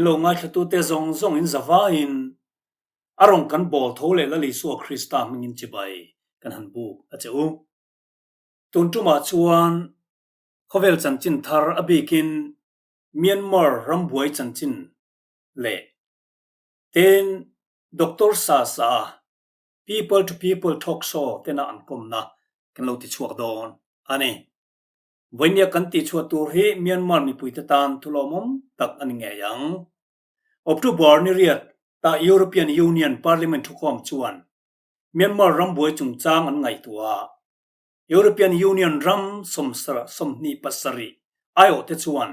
Min lo ngaithlatute zawng zawng in zavaiin a rawn kan bawl tho leh Lal Isua Krista hmingin chibai kan han buk a che u. Tun tumah chuan khawvel chanchin thar a bikin Myanmar rambuai chanchin leh ten Doctor Sasa People to People Talk Show tena an kawmna kan lo tichhuak dawn a ni. Vawinia kan tihchhuah tur hi Myanmar mipuite tan thulawmawm tak a ni ngei ang. October ni riat ta European Union Parliament thukhawm chuan Myanmar rambuai chungchang an ngaihtuah a, European Union ram 27 aiawhte chuan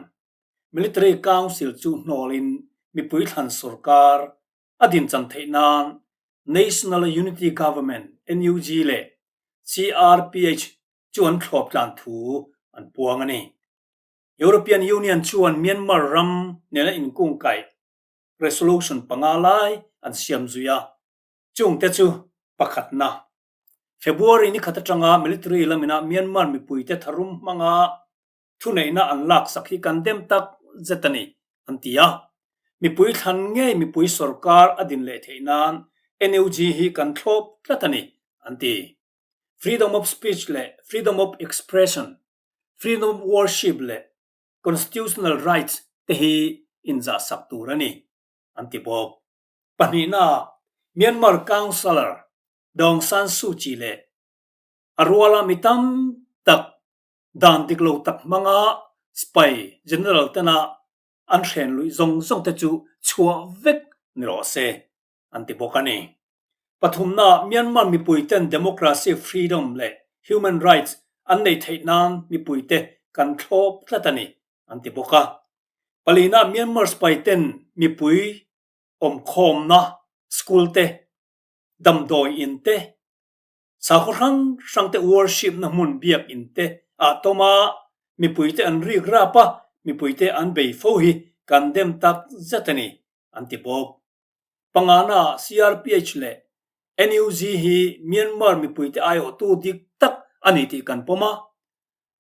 Military Council chu hnawlin mipui thlan sorkar a dinchan theih nan National Unity Government, NUG, leh CRPH chu an thlawp tlan thu an puang a ni. European Union chuan Myanmar ram nena inkungkaih resolution panga lai an siam zui a, chungte chu pakhatna, February ni khat atanga military lamina Myanmar mipuite tharum hmanga thuneihna an laksak hi kan dem tak zet a ni, an ti a. Mipui thlan ngei mipui sorkar a din leh theih nan NUG hi kan thlawp tlat a ni, an ti. Freedom of speech leh freedom of expression, freedom of worship leh constitutional rights te hi inzahsak tur a ni, an ti bawk. Pahnihna, Myanmar Counsellor Daw Aung San Suu Kyi leh a ruala mi tam tak dan dik lo tak hmanga spy general tena an hren luih zawng zawng te chu chhuah vek ni rawh se, an ti bawk a ni. Pathumna, Myanmar mipui ten democracy, freedom leh human rights an neih theih nan mipui te kan thlawp tlat a ni, an ti bawk a. Palina, Myanmar spy ten mipui awmkhawmna school te, damdawi in te, Sakhaw hrang hrang te worship na hmun biak in te ah tawm a, mipui te an rik rap a, mipui te an bei fo hi kan dem tak zet a ni, an ti bawk. Pangana CRPH leh NUG hi Myanmar mipui te aiawhtu dik tak a ni tih kan pawm a,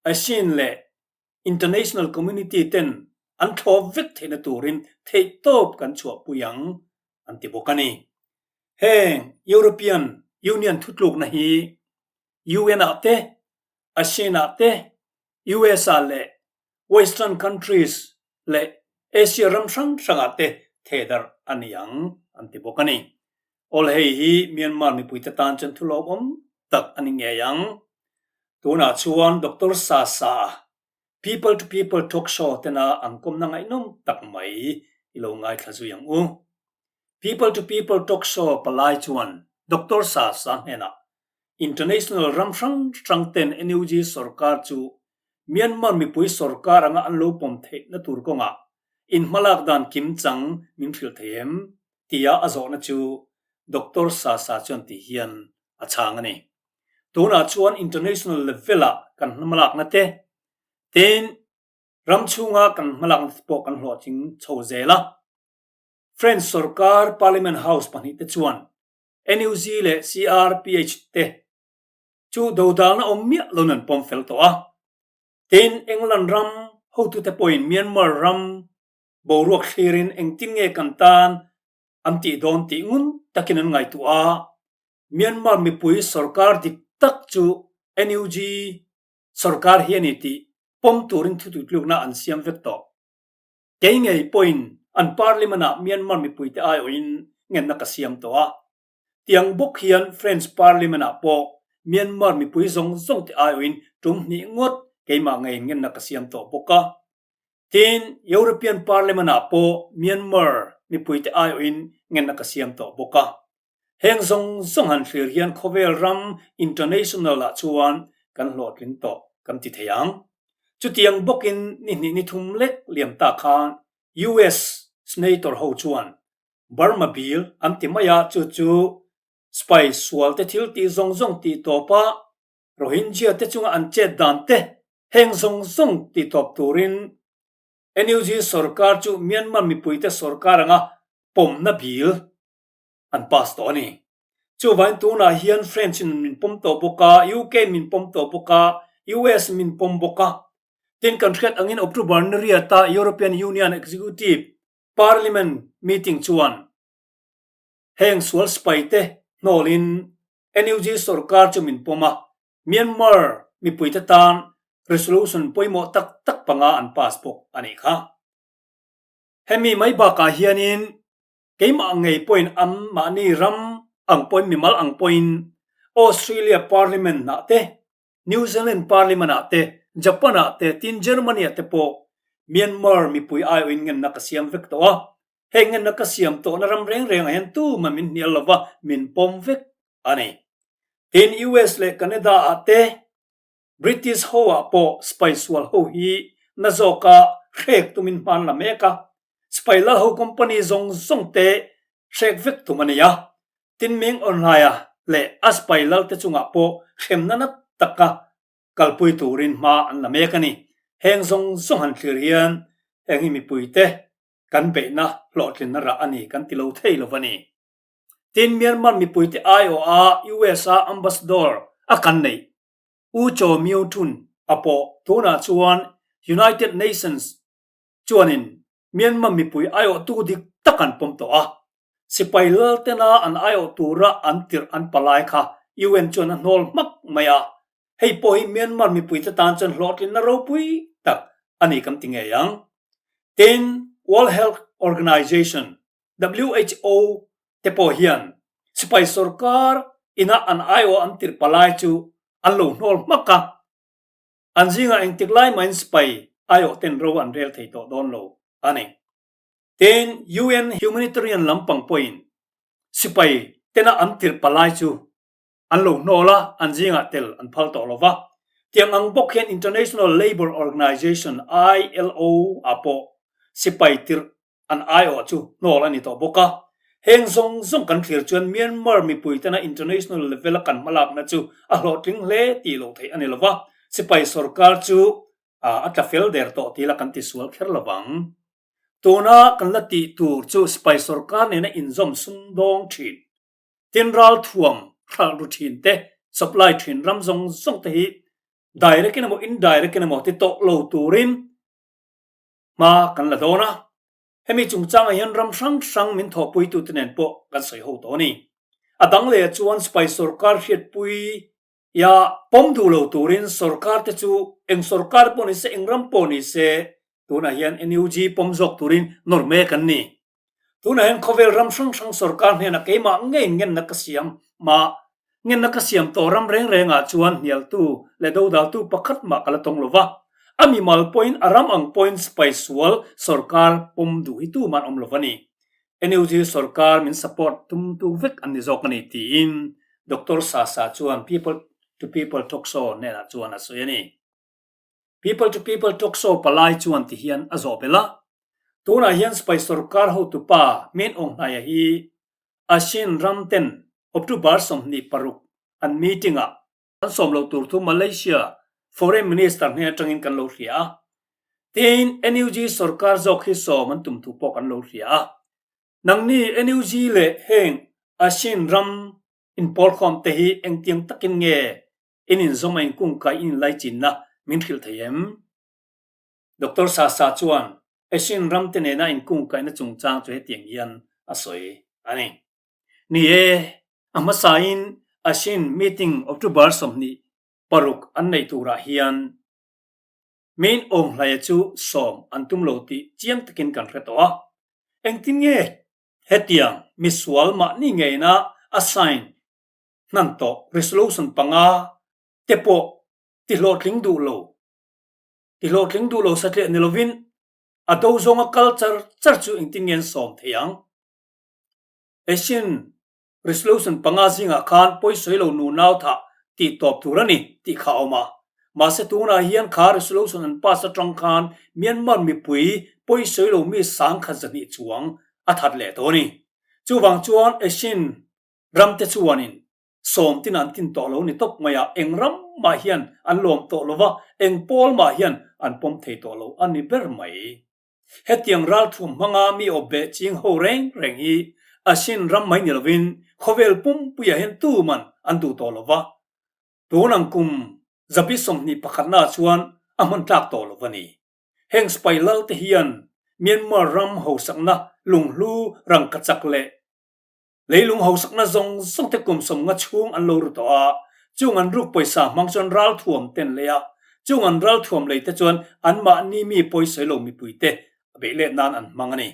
ASEAN leh international community ten an thlawp vek theihna turin theihtawp kan chhuahpui ang, an ti bawk a ni. Heng European Union thutlukna hi UN ah te, ASEAN ah te, US ah leh Western countries leh Asia ram hrang hrangah te thehdarh a ni ang an ti bawk a ni. Awl hei hi Myanmar mipuite tan chuan thu lawmawm tak a ni ngei ang. Tunah chuan Doctor Sasa People to People Talk Show tena an kawmna ngaihnawm tak mai i lo ngaithla zui ang u. People to People Talk Show palai chuan Doctor Sa Sa hnenah International ram hrang hrang ten NUG sorkar chu Myanmar mipui sorkar anga an lo pawm theihna tur kawngah inhmalak dan kimchang min hrilh thei em? tia a zawhna chu Doctor Sa Sa chuan ti hian a chhang a ni. Tunah chuan international level-ah kan hmalakna te, tin ram chhunga kan hmalakna te pawh kan hlawhtling chho zel a. French sorkar Parliament House pahnihte chuan NUG leh CRPH te chu dodalna awm miah loin an pawm fel tawh a. Tin, England ram hotute pawhin Myanmar ram boruak thlirin engtin nge kan tan an tih dawn tih ngun takin an ngaihtuah a. Myanmar mipui sorkar dik tak chu NUG sorkar hi a ni tih pawm turin thutuitlukna an siam vek tawh. Kei ngei pawhin an Parliament-ah Myanmar mipuite aiawhin ngenna ka siam tawh a. Tiang bawk hian French Parliament-ah pawh Myanmar mipui zawng zawngte aiawhin tum hnih ngawt keimah ngeiin ngenna ka siam tawh bawk a. Tin, European Parliament-ah pawh Myanmar mipuite aiawhin ngenna ka siam tawh bawk a. Heng zawng zawng han thlir hian khawvel ram international-ah chuan kan hlawhtling tawh kan ti thei ang. Chutiang bawkin ni hnih ni thum lek liam ta khan US Senator ho chuan Burma Bill an ti mai a, chu chu spy sual te thil tih zawng zawng tih tawp a, Rohingya te chunga an chet dan te heng zawng zawng tih tawp turin NUG sorkar chu Myanmar mipuite sorkar anga pawmna bill an pass tawh a ni. Chuvain tunah hian French in min pawm tawh bawk a, UK in min pawm tawh bawk a, US in min pawm bawk a. Tin kan hriat angin October ni riata European Union Executive Parliament meeting chuan heng sual sipai te hnawlin NUG sorkar chu min pawm a, Myanmar mipuite tan resolution pawimawh tak tak panga an pass bawk a nih kha. Hemi mai bakah hianin keimah ngei pawhin an mahni ram ang pawhin mimal ang pawhin Australia Parliament ah te, New Zealand Parliament ah te, Japan ah te tin Germany ah te pawh Myanmar mipui aiawhin ngenna ka siam vek tawh a. Heng ngenna ka siam tawhna ram reng rengah hian tumah min hnial lova min pawm vek a ni. Tin US leh Canada ah te British ho ah pawh sipai sual ho hi na zawka hrek tumin hman la mek a, sipai lal ho company zawng zawng te hrek vek tum a ni a. Tin Ming Aung Hlaia leh a sipai lal te chungah pawh hremna na taka kalpui turin hma an la mek a ni. Heng zawng zawng han thlir hian heng hi mipui te kan beihna hlawhtlinna rah a ni kan ti lo thei lo a ni. Tin, Myanmar mipuite aiawha US-a ambassador a kan neih U Kyaw Myo Tun a pawh tunah chuan United Nations chuanin Myanmar mipui aiawhtu dik tak an pawm tawh a. Sipai lal tena an aiawh tura an tirh an palai kha UN chuan a hnawl hmak mai a. Hei pawh hi Myanmar mipuite tan chuan hlawhtlinna ropui tak a ni kan ti ngei ang. Tin, World Health Organization WHO te pawh hian sipai sorkar ina an aiawh an tirh palai chu an lo hnawl hmak a, an zingah engtik lai mahin sipai aiawh ten ro an rel thei tawh dawn lo a ni. Tin, UN humanitarian lampang pawhin sipai tena an tirh palai chu an lo hnawl a, an zingah tel an phal tawh lo va. Tiang ang bawk hian International Labour Organization, ILO, ah pawh sipai tirh an aiawh chu hnawl a ni tawh bawk a. Heng zawng zawng kan thlir chuan Myanmar mipui tena international level a kan hmalakna chu a hlawhtling hle tih loh theih a ni lo va, sipai sorkar chu a tla fel der tawh tih la kan tisual kher lo vang. Tuna kan la tih tur chu sipai sorkar nena inzawm sumdawng thin, tin ralthuam hralh ru thin te, supply thin ram zawng zawng te hi direct in emaw indirect in emaw ti tawh lo turin Hma kan la dawn a, hemi chungchangah hian ram hrang hrang min thawhpuitute nen pawh kan sawi ho tawh a ni. A dang lehah chuan sipai sorkar hriatpui ia pawm duh lo turin sorkar te chu eng sorkar pawh ni se, eng ram pawh ni se tunah hian NUG pawm zawk turin nawr mek an ni. Tunah hian khawvel ram hrang hrang sorkar hnenah keimah ngeiin ngenna ka siam mah ngenna ka siam tawh ram reng rengah chuan hnialtu leh dodaltu pakhat mah ka la tawng lo va. A mimal pawhin a ram ang pawhin sipai sual sorkar pawm duh hi tuman awm lo va ni. NUG sorkar min support tumtu vek an ni zawk a ni tiin Doctor Sasa chuan People to People Talk Show hnenah chuan a sawi a ni. People to People Talk Show palai chuan ti hian a zawh belh a, tunah hian sipai sorkar hotupa Min Aung Hlaia hi ASEAN ram ten October 26 an meeting ah an sawm loh tur thu Malaysia Foreign Minister hnen atangin kan lo hria a, tin NUG sorkar zawk hi sawm an tum thu pawh kan lo hria a. Nangni NUG leh heng ASEAN ram inpawlkhawm te hi engtiang takin nge In inzawm a inkungkai in inlaichinna min hrilh thei em? Doctor Sasa chuan Asian ram te nena inkungkaihna chungchang chu hetiang hian a sawi a ni. Ni e, a hmasain Asian meeting October 26 an neih turah hian Min Aung Hlaia chu sawm an tum lo tih chiang takin kan hre tawh a. Engtin nge hetiang misual mahni ngeina a sign hnan tawh resolution panga te pawh ti hlawhtling duh lo ti hlawhtling duh lo satliah ni lovin a do zawnga kal char char chu engtin nge an sawm thei ang? Asian resolution panga zingah khan pawisawi lo nunau thah tih tawp tur a ni tih kha a awm a. Mahse tunah hian kha resolution an pass atang khan Myanmar mipui pawisawi lo mi sangkhat zahnih chuang a that leh tawh a ni. Chuvang chuan Asian Ramte chuanin sawm tin an tin tawh lo ni tawp mai a, eng ram mah hian an lawm tawh lo va, eng pawl mah hian an pawm thei tawh lo a ni ber mai. Hetiang ralthuam hmanga mi awp beh ching ho reng reng hi Asian ram mai ni lovin khawvel pumpuiah hian tuman an duh tawh lo va, tun ang kum zabi 21 na chuan a hman tlak tawh lo a ni. Heng sipai lal te hian Myanmar ram hausakna lunghlu rangkachak leh Leilung hausakna zawng zawng te kum 50 chhung an lo ru tawh a, chung an ruk pawisa hmang chuan ralthuam te an lei a, chung an ralthuam lei te chuan anmahni mi pawisawi lo mipui te a beih let nan an hmang a ni.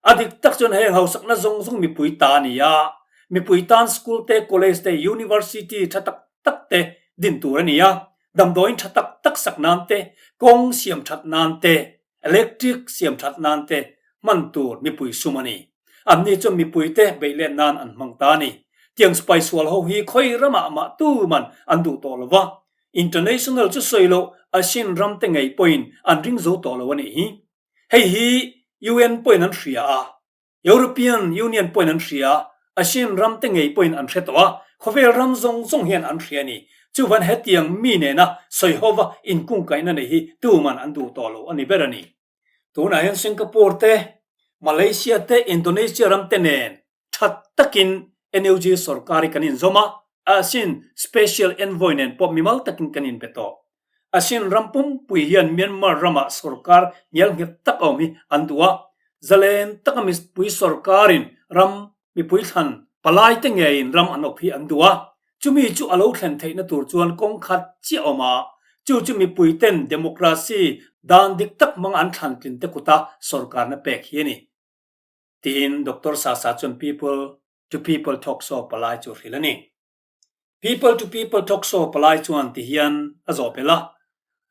A dik tak chuan heng hausakna zawng zawng mipui ta a ni a, mipui tan school te, college te, university tha tak tak te din tur a ni a, damdawiin tha tak tak sak nan te, kawng siam that nan te, Electric siam that nan te hman tur mipui sum a ni. Anni chuan mipui te beih let nan an hmang ta a ni. Tiang sipai sual ho hi khawi ramah mah tuman an duh tawh lo va. International chu sawi loh Asian ram te ngei pawhin an ring zo tawh lo a nih hi. Hei hi UN pawhin an hria a. European Union pawhin an hria, Asian ram te ngei pawhin an hre tawh a, khawvel ram zawng zawng hian an hria a ni. Chuvan hetiang mi nena sawi hova inkungkaihna nei hi tuman an duh tawh lo a ni ber a ni. Tunah hian Singapore te, Malaysia te, Indonesia ram te nen tha takin NUG sorkar hi kan inzawm a, Asian Special Envoy nen pawh mimal takin kan inbe tawh. Asian ram pumpui hian Myanmar ramah sorkar hnial nghet tak a awm hi an duh a, zalen taka mipui sorkarin ram mipui thlan palai te ngeiin ram an awp hi an duh a, chumi chu a lo thlen theihna tur chuan kawng khat chiah a awm a, chu chu mipui ten democracy dan dik tak hmanga an thlan tlin te kuta sorkarna pek hi a ni, tiin Doctor Sasa chuan People to People Talk Show palai chu a hrilh a ni. People to People Talk Show palai chuan ti hian a zawh belh a,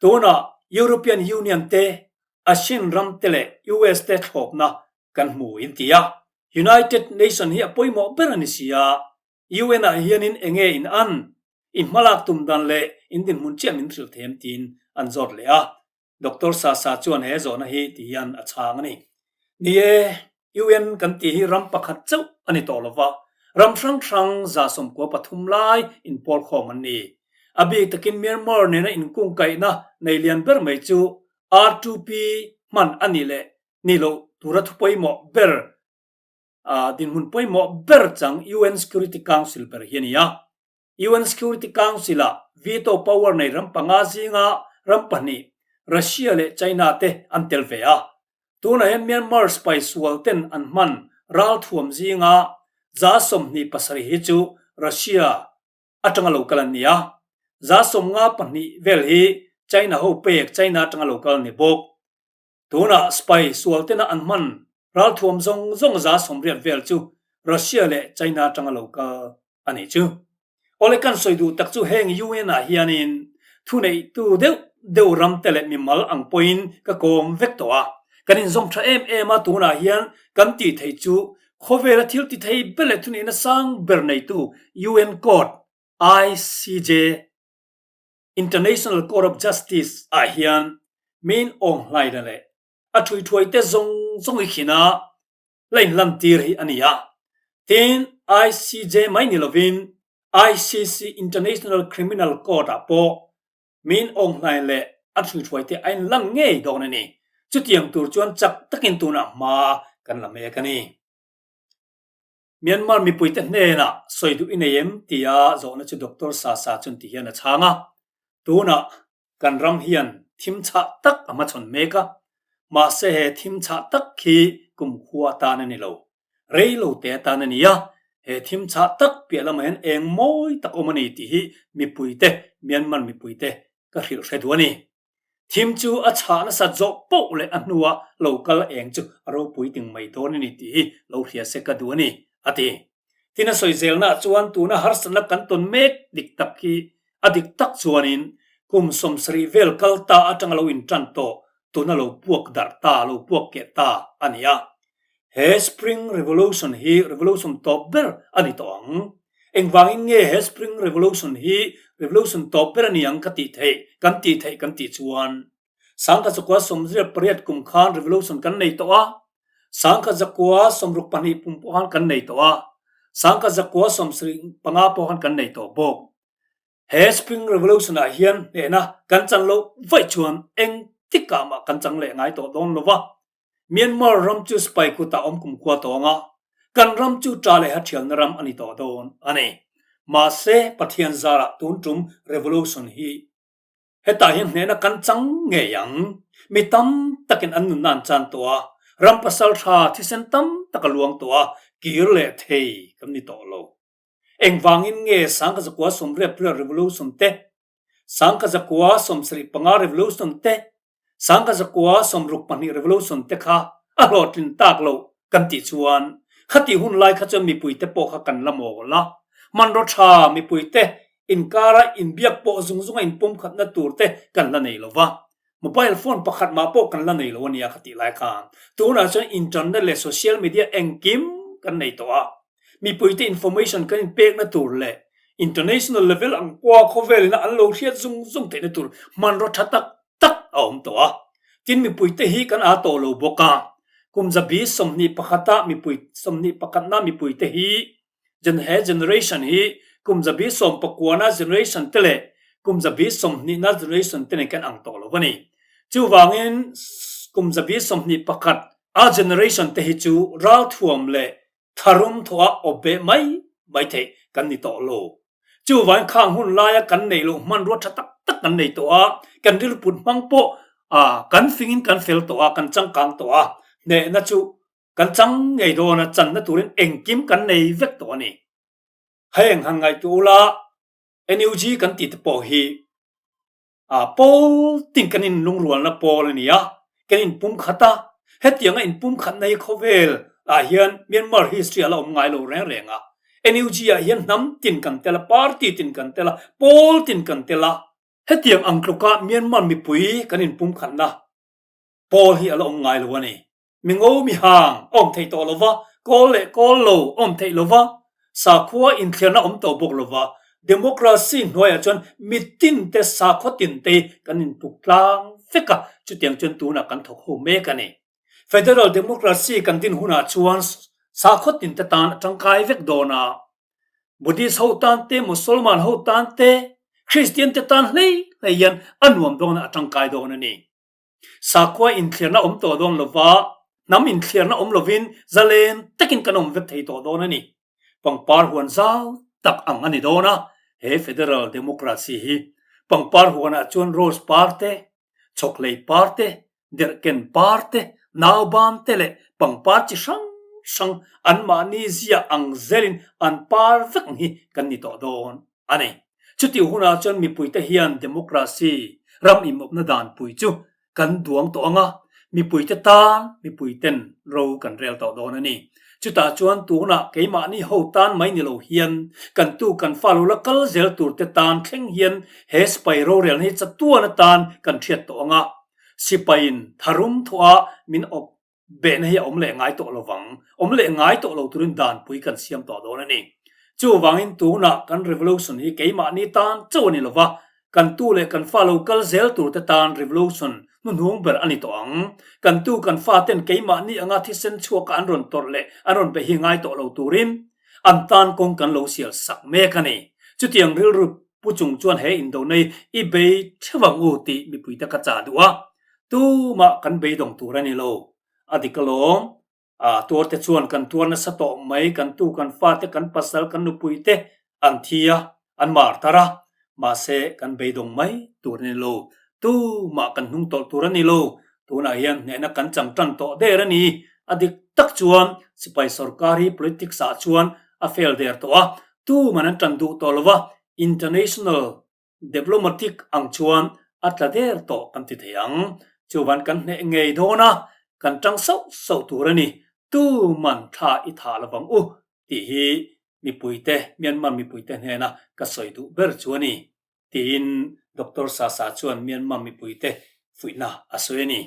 tunah European Union te, Asian ram te leh US te thlawpna kan hmu in ti a, United Nation hi a pawimawh ber a ni si a, UN ah hianin enge in an, i hmalak tum dan leh in dinhmun chiah min hrilh them tiin an zawt leh a. Doctor Sasa chuan he zawhna hi ti hian a chhang a ni. Ni e, UN kan tih hi ram pakhat chauh a ni tawh lova, ram hrang hrang 93 lai inpawl khawm an ni. A bik takin Myanmar nena inkungkaihna nei lian ber mai chu R2P hman a nih leh nih loh tura thu pawimawh ber, dinhmun pawimawh ber chang UN Security Council ber hi a ni a. UN Security Council-ah veto power nei ram panga zinga ram pahnih, Russia leh China te an tel ve a. Tunah hian Myanmar sipai sual ten an hman ralthuam zinga 27 hi chu Russia atanga lo kal an ni a, 52 vel hi China ho pek China atanga lo kal an ni bawk. Tunah sipai sual tena an hman ralthuam zawng zawng 80 vel chu Russia leh China atanga lo kal a nih chu. Awle kan sawi duh tak chu heng UN ah hianin thuneihtu deuh deuh ram te leh mimal ang pawhin ka kawm vek tawh a. Kan inzawm tha em em a tunah hian kan tih theih chu khawvela thil ti thei ber leh thuneihna sang ber neitu UN Court, ICJ, International Court of Justice, ah hian min awnghlaina leh a thuithuai te zawng zawng i khin a, la inlantir hi a ni a. Tin, ICJ mai ni lovin ICC International Criminal Court ah pawh min awnghnai leh a hruihruai te a inlan ngei dawn a ni. Chutiang tur chuan chak takin tunah hma kan la mek a ni. Myanmar mipuite hnenah sawi duh i nei em tia zawhna chu Doctor Sasa chuan ti hian a chhang a. Tunah Kan ram hian thim chhah tak a hmachhawn mek a, mahse he thim chhah tak hi kumkhua atan a ni lo, rei lo te atan a ni a, he thim chhah tak piah lamah hian eng mawi tak awm a ni tih hi mipuite, Myanmar mipuite ka hrilh hre duh a ni. Thim chu a chhah nasat zawh poh leh a hnua lo kal eng chu a ropui ting mai dawn a ni tih hi lo hria se ka duh a ni, a ti. Tin a sawi zelnaah chuan tuna harsatna kan tawn mek dik tak hi a dik tak chuanin kum 70 vel kal ta atanga lo intan tawh tuna lo puak darh ta, lo puak keh ta a ni a. He Spring Revolution hi revolution tawp ber a ni tawh ang. Engvangin nge he Spring Revolution hi revolution tawp ber a ni ang ka tih theih, kan tih theih kan tih chuan 1998 kum khan revolution kan nei tawh a, 1962 kum pawh khan kan nei tawh a, 1975 pawh khan kan nei tawh bawk. He Spring Revolution ah hian hnehna kan chan loh vaih chuan engtikah mah kan chang leh ngai tawh dawn lo va. Myanmar ram chu sipai kutah awm kumkhua tawng a, kan ram chu ṭa leh hathialna ram a ni tawh dawn a ni. Mahse, Pathian zarah tun ṭum revolution hi Hetah hian hnehna kan chang ngei ang. Mi tam takin an nunna an chan tawh a. Ram pasal tha thisen tam tak a luang tawh a, kir leh thei kan ni tawh lo. Engvangin nge Sangkazakua sawmriat riat revolution te, Sangkazakua 75 revolution te, Sangkazakua 62 revolution te kha a hlawhtlin tak loh kan tih chuan khatih hun lai kha chuan mipuite pawh kha kan la mawl a. Hmanraw tha mipuite inkara inbiak pawh zung zunga inpumkhatna tur te kan la nei lo va. Mobile phone pakhat mah pawh kan la nei lo a nia khatih lai khan. Tunah chuan internet leh social media engkim kan nei tawh a. Mipuite information kan inpekna tur leh international level ang pawha khawvel ina an lo hriat zung zung theihna tur hmanraw tha tak tak a awm tawh a. Tin mipuite hi kan aa tawh lo bawk a. Kum zabi 21 ah mipui 21 na mipuite hi he generation hi kum zabi 19 na generation te leh kum zabi 20 na generation te nen kan ang tawh lo a ni. Chuvangin kum zabi 21 a generation te hi chu ralthuam leh tharum thawh a awp beh mai mai theih kan ni tawh lo. Chuvangin khang hun laia kan neih loh hmanrua tha tak tak kan nei tawh a, kan rilput hmang pawh kan fingin kan fel tawh a, kan changkang tawh a, hnehna chu kan chang ngei dawn a, channa turin engkim kan nei vek tawh a ni. Heng han ngaihtuah ula, NUG kan tih te pawh hi A pawl tin kan inlungrualna pawl a ni a, kan inpumkhat a, hetianga inpumkhatna hi khawvel ah hian Myanmar history a la awm ngai lo reng reng a. NUG ah hian hnam tin kan tel a, party tin kan tel a, pawl tin kan tel a. Hetiang ang tluka Myanmar mipui kan inpumkhatna pawl hi a la awm ngai lo a ni. Mi ngo mi hang a awm theih tawh lo va, kawl leh kawl lo a awm theih lo va, sakhua inthliarna a awm tawh bawk lo va, democracy hnuaiah chuan mi tinte sakhaw tinte kan intuk tlang vek a, chutiang chuan tunah kan thawk ho mek a ni. Federal democracy kan din hunah chuan sakhaw tinte tan a tangkai vek dawn a, Buddhist ho tan te, Musalman ho tan te, Christian te tan hlei hlei hian a nuam dawn a, a tangkai dawn a ni. Sakhua inthliarna awm tawh dawn lova, hnam inthliarna awm lovin zalen takin kan awm vek thei tawh dawn a ni. Pangpar huan zau tak ang a ni dawn a, he Federal Democracy hi. Pangpar huanah chuan rose par te, chhawkhlei par te, derhken par te, nauban te leh pangpar chi hrang hrang anmahni ziah ang zelin an par vek ang hi kan ni tawh dawn. a ni. Chutih hunah chuan mipuite hian democracy ram inmawpna danpui chu kan duang tawh ang a, mipuite tan mipuiten ro kan rel tawh dawn a ni. Chutah chuan tunah keimahni ho tan mai ni lo hian kan tu kan fa lo la kal zel turte tan thleng hian he sipai rorelna hi chatuan atan kan hriat tawh ang a, sipaiin tharum thawhah min awp Behna hi a awm leh ngai tawh lo vang. Awm leh ngai tawh lo turin danpui kan siam tawh dawn a ni. Chuvangin tunah kan revolution hi keimahni tan chauh a ni lo va, kan tu leh kan fa lo kal zel turte tan revolution hnuhnung ber a ni tawh ang. Kan tu kan fa ten keimahni anga thisen chhuaka an rawn tawrh leh an rawn be hi ngai tawh lo turin an tan kawng kan lo sial sak mek a ni. Chutiang rilru pu chung chuan he indona hi i bei theuh ang u tih mipuite ka chah duh a. Tumah kan beidawng tur a ni lo. A dik alawm. A tuarte chuan kan tuar nasa tawh mai, kan tu, kan fate, kan pasal, kan nupuite an thi a, an mar tar a. Mahse, kan beidawng mai tur a ni lo. Tumah kan hnung tawlh tur a ni lo. Tunah hian hnehna kan chang tan tawh der a ni. A dik tak chuan sipai sorkar hi politics ah chuan a fail der tawh a, tuman an tan duh tawh lo va, international Diplomatic ang chuan a tla der tawh kan ti thei ang. Chuvan kan hneh ngei dawn a, kan tang sauh sauh tur a ni. Tuman thla i thah lovang u tih hi mipuite, Myanmar mipuite hnena ka sawi duh ber chu a ni, tiin Doctor Sasa chuan Myanmar mipuite fuihna a sawi a ni.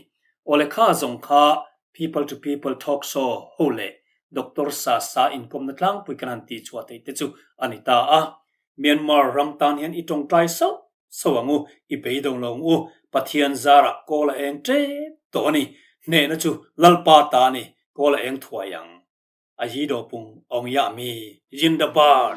Awle kha zawng kha People to People Talk Show ho leh Doctor Sasa inkawmna tlangpui kan han tihchhuah theih te chu a ni ta a. Myanmar ram tan hian i tawngtai sauh sauh ang u, i beidawng lo ang u, Pathian zarah kawl a eng tep tawh a ni, hnehna chu Lalpa ta a ni, kawl a eng thuai ang. A hi dawh pung awng yah mi, Zindabad!